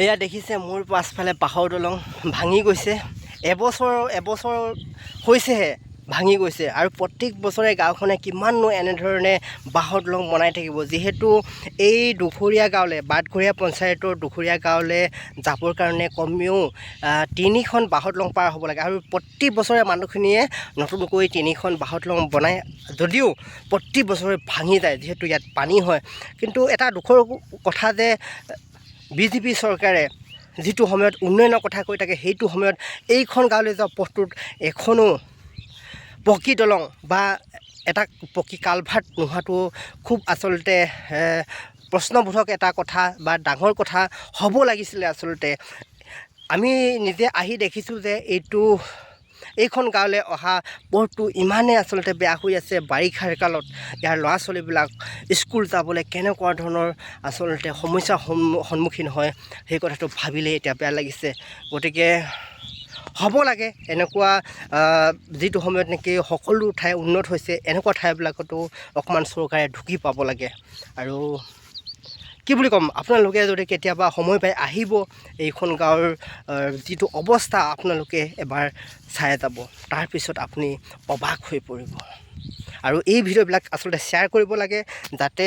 এয়া দেখিছে, মোৰ পাছফালে বাঁহৰ দলং ভাঙি গৈছে। এবছৰ হৈছেহে ভাঙি গৈছে। আৰু প্ৰত্যেক বছৰে গাঁওখনে কিমাননো এনেধৰণে বাঁহৰ দলং বনাই থাকিব? যিহেতু এই দুখৰীয়া গাঁৱলৈ, বাটঘৰীয়া পঞ্চায়তৰ দুখৰীয়া গাঁৱলৈ যাবৰ কাৰণে কমেও তিনিখন বাঁহৰ দলং পাৰ হ'ব লাগে। আৰু প্ৰতি বছৰে মানুহখিনিয়ে নতুনকৈ তিনিখন বাঁহৰ দলং বনায় যদিও প্ৰতি বছৰে ভাঙি যায়, যিহেতু ইয়াত পানী হয়। কিন্তু এটা দুখৰ কথা যে বিজেপি চৰকাৰে যিটো সময়ত উন্নয়নৰ কথা কৈ থাকে, সেইটো সময়ত এইখন গাঁৱলৈ যোৱা পথটোত এখনো পকী দলং বা এটা পকী কালভাৰ্ট নোহোৱাটো খুব আচলতে প্ৰশ্নবোধক এটা কথা বা ডাঙৰ কথা হ'ব লাগিছিলে। আচলতে আমি নিজে আহি দেখিছোঁ যে এইখন গাঁৱলৈ অহা পথটো ইমানেই আচলতে বেয়া হৈ আছে। বাৰিষাৰ কালত ইয়াৰ ল'ৰা ছোৱালীবিলাক স্কুল যাবলৈ কেনেকুৱা ধৰণৰ আচলতে সমস্যাৰ সন্মুখীন হয়, সেই কথাটো ভাবিলেই এতিয়া বেয়া লাগিছে। গতিকে হ'ব লাগে এনেকুৱা, যিটো সময়ত নেকি সকলো ঠাই উন্নত হৈছে, এনেকুৱা ঠাইবিলাকতো অকণমান চৰকাৰে ঢুকি পাব লাগে। আৰু কি বুলি ক'ম, আপোনালোকে যদি কেতিয়াবা সময় পাই আহিব, এইখন গাঁৱৰ যিটো অৱস্থা আপোনালোকে এবাৰ চাই যাব, তাৰপিছত আপুনি অবাক হৈ পৰিব। আৰু এই ভিডিঅ'বিলাক আচলতে শ্বেয়াৰ কৰিব লাগে, যাতে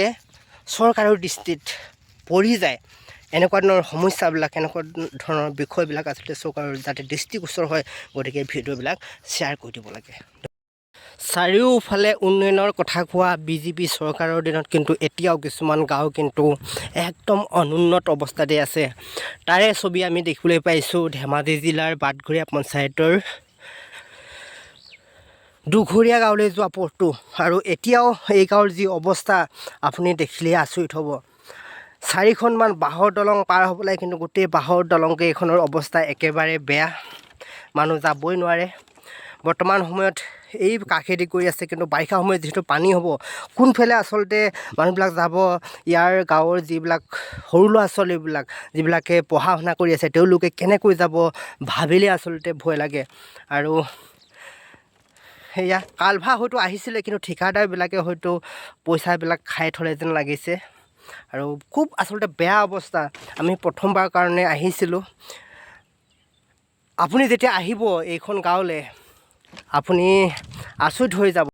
চৰকাৰৰ দৃষ্টিত পৰি যায় এনেকুৱা ধৰণৰ সমস্যাবিলাক, এনেকুৱা ধৰণৰ বিষয়বিলাক আচলতে চৰকাৰৰ যাতে দৃষ্টিগোচৰ হয়। গতিকে ভিডিঅ'বিলাক শ্বেয়াৰ কৰি দিব লাগে। চাৰিওফালে উন্নয়নৰ কথা কোৱা বিজেপি চৰকাৰৰ দিনত কিন্তু এতিয়াও কিছুমান গাঁও কিন্তু একদম অনুন্নত অৱস্থাতে আছে। তাৰে ছবি আমি দেখিবলৈ পাইছোঁ ধেমাজি জিলাৰ বাটঘৰীয়া পঞ্চায়তৰ দুঘৰীয়া গাঁৱলৈ যোৱা পথটো। আৰু এতিয়াও এই গাঁৱৰ যি অৱস্থা, আপুনি দেখিলেই আচৰিত হ'ব। চাৰিখনমান বাঁহৰ দলং পাৰ হ'ব লাগে, কিন্তু গোটেই বাঁহৰ দলং কেইখনৰ অৱস্থা একেবাৰে বেয়া, মানুহ যাবই নোৱাৰে। বৰ্তমান সময়ত এই কাষেদি গৈ আছে, কিন্তু বাৰিষা সময়ত যিহেতু পানী হ'ব, কোনফালে আচলতে মানুহবিলাক যাব? ইয়াৰ গাঁৱৰ যিবিলাক সৰু ল'ৰা ছোৱালীবিলাক, যিবিলাকে পঢ়া শুনা কৰি আছে, তেওঁলোকে কেনেকৈ যাব, ভাবিলে আচলতে ভয় লাগে। আৰু সেয়া কালভাৰ্ট হয়তো আহিছিলে, কিন্তু ঠিকাদাৰবিলাকে হয়তো পইচাবিলাক খাই থ'লে যেন লাগিছে। আৰু খুব আচলতে বেয়া অৱস্থা। আমি প্ৰথমবাৰ কাৰণে আহিছিলোঁ। আপুনি যেতিয়া আহিব এইখন গাঁৱলৈ, আপুনি আচৰিত হৈ যাব।